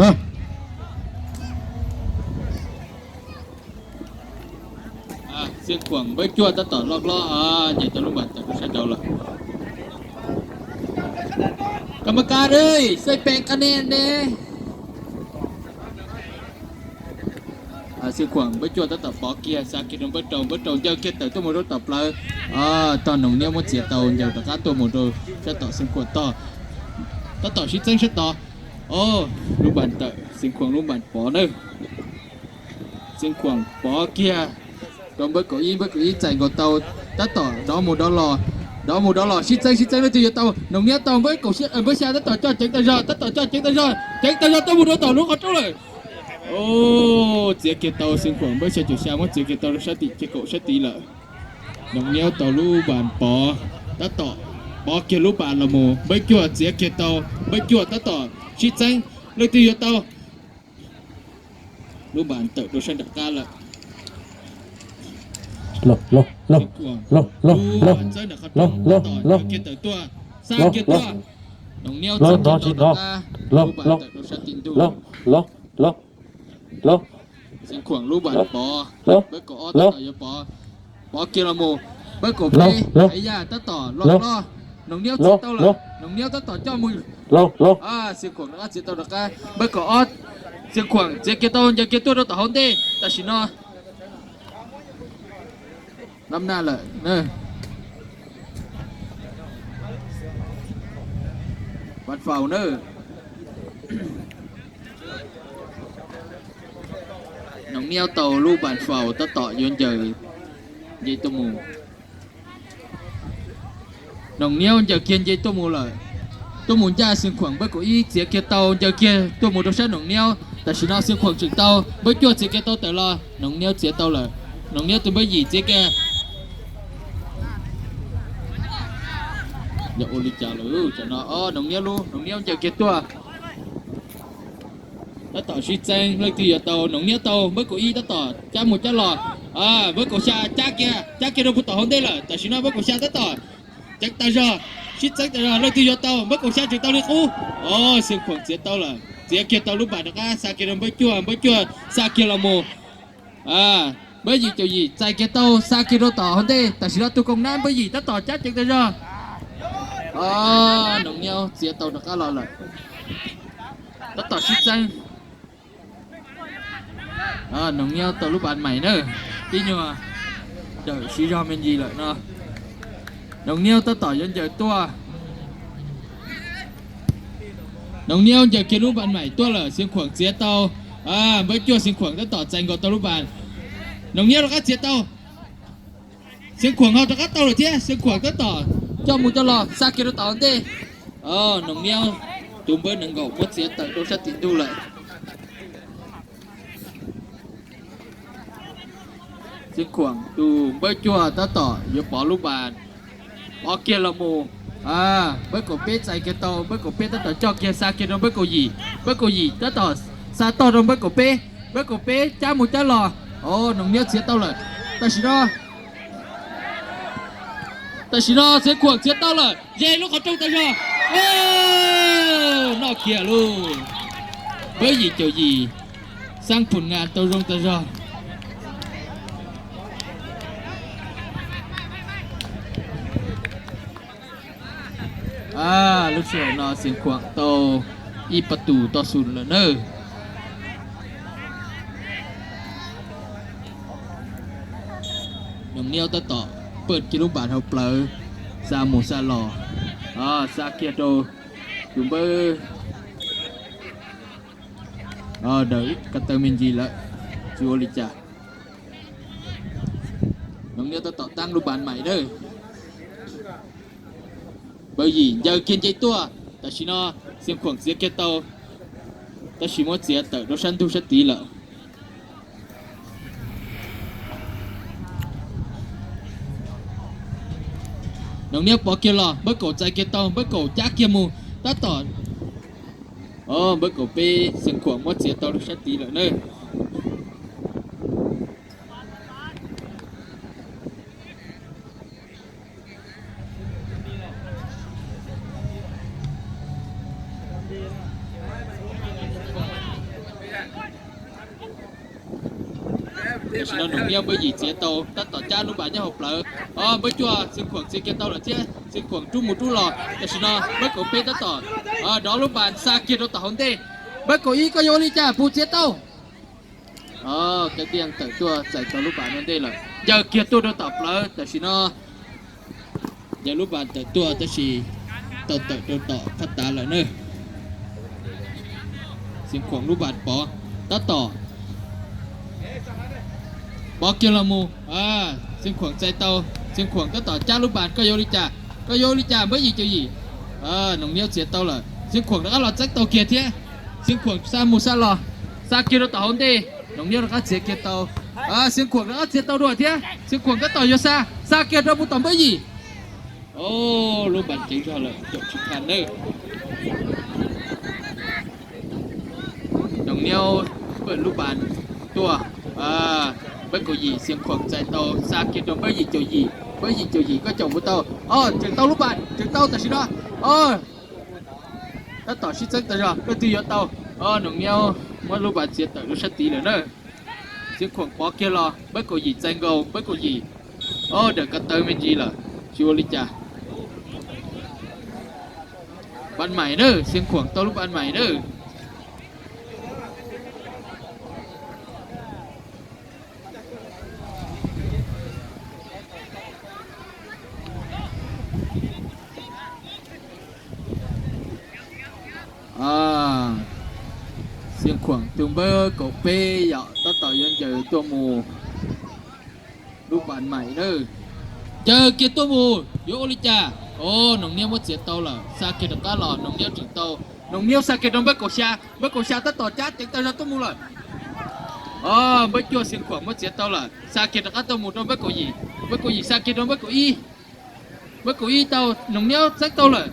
Xeev Khuam npawb cuaj tab tom loj hlob, nce tau lub npas tawm rau sab nraud lawm. Kam ma kas, xej pem qab ne ne. Xeev Khuam npawb cuaj tab tom pov kiag, xa kiag rau npawb rau, npawb rau ncaws kiag tawm tuaj mus rau tom plawv. Tog Noom Niab muab txiav tau, ncaws rov qab tuaj mus rau sab tom Xeev Khuam tog. Tab tom sib txeeb sab tod. Lub npas tawm, Xeev Khuam lub npas pov nawb. Xeev Khuam pov kiag rau npawb kaum ib, npawb kaum ib txais nkaus tau, tab tom dov mus dov los, dov mus dov los, sib txeeb sib txeeb leej twg yuav tau. Noom Niab tau, npawb kaum, npawb xya tab tom coj ceev tas zog, tab tom coj ceev tas zog, ceev tas zog tuaj mus rau tom lub qhov rooj lawm. Txiav kiag tau, Xeev Khuam npawb xya caum xya muab txiav kiag tau rau sab tim kiag kaum sab tid lawm. Noom Niab tau lub npas pov, tab tom pov kiag lub npas los mus, npawb cuaj txiav kiag tau, npawb cuaj tab tom sib txeeb leej twg yuav tau. Lub npas tawm rau sab nram qab lawm. Txawb nram qhov rooj, tab tom ncaws kiag tawm tuaj, xa kiag tuaj. Noom Niab txiav kiag tau rov qab, lub npas tawm rau sab tim ntug. Xeev Khuam lub npas pov, npawb kaum ob tab tom yuav pov, pov kiag los mus, npawb kaum peb hais yaj tab tom loj hlob. Noom Niab txiav tau lawm, Noom Niab tab tom coj mus. Xeev Khuam rov qab txiav tau rov qab, npawb kaum ob, Xeev Khuam txiav kiag tau, ncaws kiag tuaj rau tom hauv ntej tam sim no. Lab naj lawm. Npas faus na. Noom Niab tau lub npas faus tab tom yuav ncaws nce tuaj mus. Noom Niab ncaws kiag nce tuaj mus lawm. Tuaj mus ncaj Xeev Khuam npawb kaum ib txiav kiag tau, ncaws kiag tuaj mus rau sab Noom Niab. Tam sim no Xeev Khuam tseem tau, npawb cuaj txiav kiag tau tawm los, Noom Niab txiav tau lawm. Noom Niab tus npawb yim txiav kiag. Yog ua li cas lawm tam no, Noom Niab lub, Noom Niab ncaws kiag tuaj. Tab tom sib txeeb leej twg yuav tau, Noom Niab tau, npawb kaum ib tab tom cab mus cab los. Npawb kaum xya cab kiag, cab kiag rau puag tom hauv ntej lawm. Tam sim no npawb kaum xya tab tom ceev tas zog, sib txeeb tas zog, leej twg yuav tau, npawb kaum xya tseem tau li qub. Xeev Khuam txiav tau lawm, txiav kiag tau lub npas rov qab xa kiag rau npawb cuaj, npawb cuaj xa kiag los mus. Npawb yim caum yim txais kiag tau, xa kiag rau tom hauv ntej. Tam sim no tus koom nab npawb yim tab tom cab ceev tas zog. Noom Niab txiav tau rov qab los lawm. Tab tom sib txeeb. Noom Niab tau lub npas maim na, tib nyuag dawm siv zog me ntsis lawm no. Noom Niab tab tom yuav ncaws tuaj. Noom Niab ncaws kiag lub npas maim tuaj lawm, Xeev Khuam txiav tau. Npawb cuaj Xeev Khuam tab tom txais nkaus tau lub npas. Noom Niab rov qab txiav tau. Xeev Khuam ho rov qab tau lawm thiab, Xeev Khuam tab tom coj mus coj los xa kiag rau tom ntej. Noom Niab tus npawb nees nkaum muab txiav tawm rau sab tim ntug lawm. Xeev Khuam tus npawb cuaj tab tom yuav pov lub npas, pov kiag los mus. Npawb kaum peb txais kiag tau, npawb kaum peb tab tom coj kiag xa kiag rau npawb kaum yim, npawb kaum yim tab tom xa tog rau npawb kaum peb, npawb kaum peb cab mus cab los. Noom Niab txiav tau lawm. Tam sim no, tam sim no Xeev Khuam txiav tau lawm, ze lub qhov rooj tas zog. Noj kiag lauj. Npawb yim caum yim, xab phum nas tau zoo tas zog. Lub sij hawm no Xeev Khuam tau ib pas tus toj xu lawm nawb. Noom Niab tab tom pawj kiag lub npas hauv plawv, xa mus xa los, xa kiag rau tus npawb, dawm ko taw me ntsis lawm, tsis ua li cas. Noom Niab tab tom tab lub npas maim nawb. Npawb yim ncaws kiag nce tuaj, tam sim no Xeev Khuam txiav kiag tau, tab sis muab txiav tawm rau sab ntug sab tid lawm. Noom Niab pov kiag los, npawb kaum txais kiag tau, npawb kaum cab kiag mus, tab tom, npawb kaum peb Xeev Khuam muab txiav tau rau sab tid lawm nawb. Tam sim no Noom Niab Npawb Yim txiav tau, tab tom cab lub npas nyob hauv plawv. Npawb Cuaj, Xeev Khuam txiav kiag tau lawm thiab, Xeev Khuam rub mus rub los. Tam sim no Npawb Kaum Peb tab tom dov lub npas xa kiag rau tom hauv ntej. Npawb Kaum Ib, koj yuav ua li cas, puas txiav tau? Kav Tiaj tawm tuaj txais tau lub npas ua ntej lawm, ncaws kiag tuaj rau tom plawv. Tam sim no ncaws lub npas tawm tuaj tab sis tau tawm rau tom phab tav lawm na. Xeev Khuam lub npas pov, tab tom pov kiag los mus. Xeev Khuam txais tau, Xeev Khuam tab tom cab lub npas, koj yuav ua li cas, koj yuav ua li cas, Npawb Yim Caum Yim. Noom Niab txiav tau lawm, Xeev Khuam rov qab los txeeb tau kiag thiab. Xeev Khuam xa mus xa los, xa kiag rau tom hauv ntej, Noom Niab rov qab txiav kiag tau. Xeev Khuam rov qab txiav tau dua thiab, Xeev Khuam tab tom yuav xa, xa kiag rau mus tom Npawb Yim. Lub npas ceev zog lawm, caum tsis tau nawb. Noom Niab pawm lub npas tuaj, Npawb Kaum Yim, Xeev Khuam txais tau, xa kiag rau Npawb Yim Caum Yim. Npawb Yim Caum Yim, koj caum puas tau? Tseem tau lub npas, tseem tau tam sim no. Tab tom sib txeeb tag zog, leej twg yuav tau. Noom Niab muab lub npas txiav tawm rau sab tid lawm na. Xeev Khuam pov kiag los, Npawb Kaum Yim txais nkaus, Npawb Kaum Yim dawm ko taw me ntsis lawm, tsis ua li cas. Npas maim na, Xeev Khuam tau lub npas maim na. Xeev Khuam tus Npawb Kaum Peb yom, tab tom yuav ncaws tuaj mus. Lub npas maim na, ncaws kiag tuaj mus, yuav ua li cas? Noom Niab muab txiav tau lawm, xa kiag rov qab los, Noom Niab tseem tau. Noom Niab xa kiag rau Npawb Kaum Xya, Npawb Kaum Xya tab tom cab ceev tag zog tuaj mus lawm. Npawb Cuaj, Xeev Khuam muab txiav tau lawm, xa kiag rov qab tuaj mus rau Npawb Kaum Yim. Npawb Kaum Yim xa kiag rau Npawb Kaum Ib. Npawb Kaum Ib tau, Noom Niab txeeb tau lawm.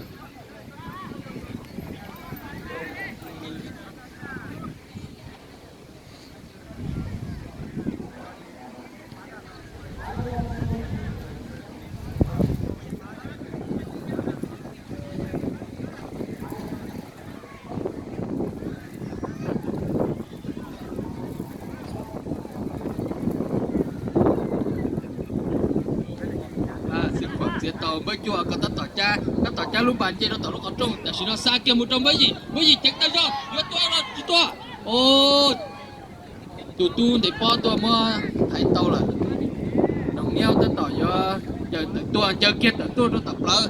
Xeev Khuam txiav tau, Npawb Cuaj koj tab tom cab, tab tom cab lub npas nce rau tom lub qhov rooj, tam sim no xa kiag mus rau Npawb Yim, Npawb Yim ceev tag zog, yuav tua los tsis tua. Tus tub ntes pob tuaj muab thaiv tau lawm. Noom Niab tab tom yuav ncaws tawm tuaj, ncaws kiag tawm tuaj rau tom plawv.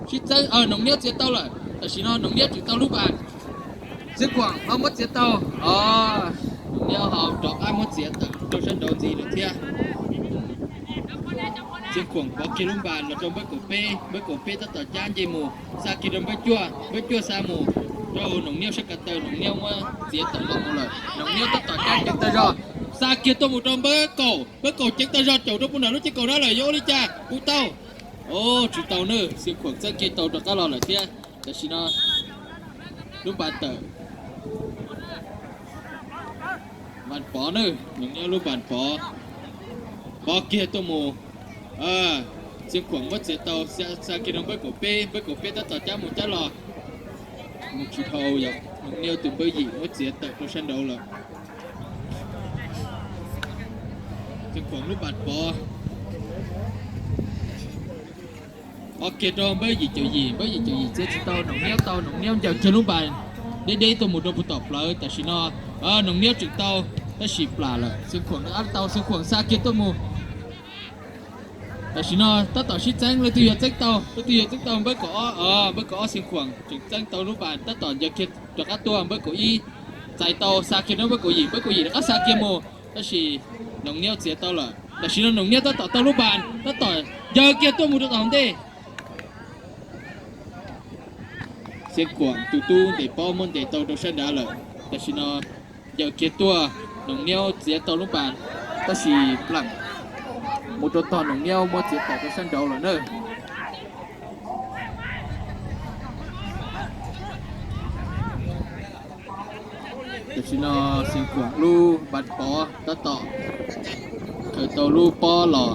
Sib txeeb, Noom Niab txiav tau lawm, tam sim no Noom Niab tseem tau lub npas. Xeev Khuam ho muab txiav tau, Noom Niab ho rov qab muab txiav tawm rau sab nraud ntxiv lawm thiab. Xeev Khuam pov kiag lub npas los rau Npawb Kaum Peb, Npawb Kaum Peb tab tom cab nce mus, xa kiag rau Npawb Cuaj, Npawb Cuaj xa mus rau Noom Niab sab ko taw, Noom Niab muab txiav tawm los mus lawm. Noom Niab tab tom cab ceev tag zog, xa kiag tuaj mus rau Npawb Kaum, Npawb Kaum ceev tag zog caum rau puag nram lub txiv kaum dab lawm, yuav ua li cas, puas tau? Tsis tau na, Xeev Khuam txeeb kiag tau rov qab los lawm thiab. Tam sim no lub npas tawm, npas pov na, Noom Niab lub npas pov, pov kiag tuaj mus. Xeev Khuam muab txiav tau, xa kiag rau Npawb Kaum Peb, Npawb Kaum Peb tab tom cab mus cab los, mus tsis dhau yom, Noom Niab tus Npawb Yim muab txiav tawm rau sab nraud lawm. Xeev Khuam lub npas pov, pov kiag rau Npawb Yim Caum Yim, Npawb Yim Caum Yim txiav tsis tau, Noom Niab tau, Noom Niab ncaws kiag lub npas deb deb tuaj mus rau puag tom plawv. Tam sim no Noom Niab tseem tau, tab sis plam lawm, Xeev Khuam rov qab tau, Xeev Khuam xa kiag tuaj mus. Tam sim no tab tom sib txeeb leej twg yuav txeeb tau, leej twg yuav txeeb tau. Npawb Kaum Ob, Npawb Kaum Ob, Xeev Khuam tseem txeeb tau lub npas, tab tom ncaws kiag rov qab tuaj. Npawb Kaum Ib txais tau, xa kiag rau Npawb Kaum Yim, Npawb Kaum Yim rov qab xa kiag mus, tab sis Noom Niab txiav tau lawm. Tam sim no Noom Niab tab tom tau lub npas, tab tom ncaws kiag tuaj mus rau tom hauv ntej. Xeev Khuam tus tub ntes pob muab ntes tau rau sab nrad lawm. Tam sim no ncaws kiag tuaj, Noom Niab txiav tau lub npas, tab sis plam mus rau tog, Noom Niab muab txiav tawm rau sab nraud lawm na. Tam sim no Xeev Khuam lub npas pov tab tom khaws tau lub pob los,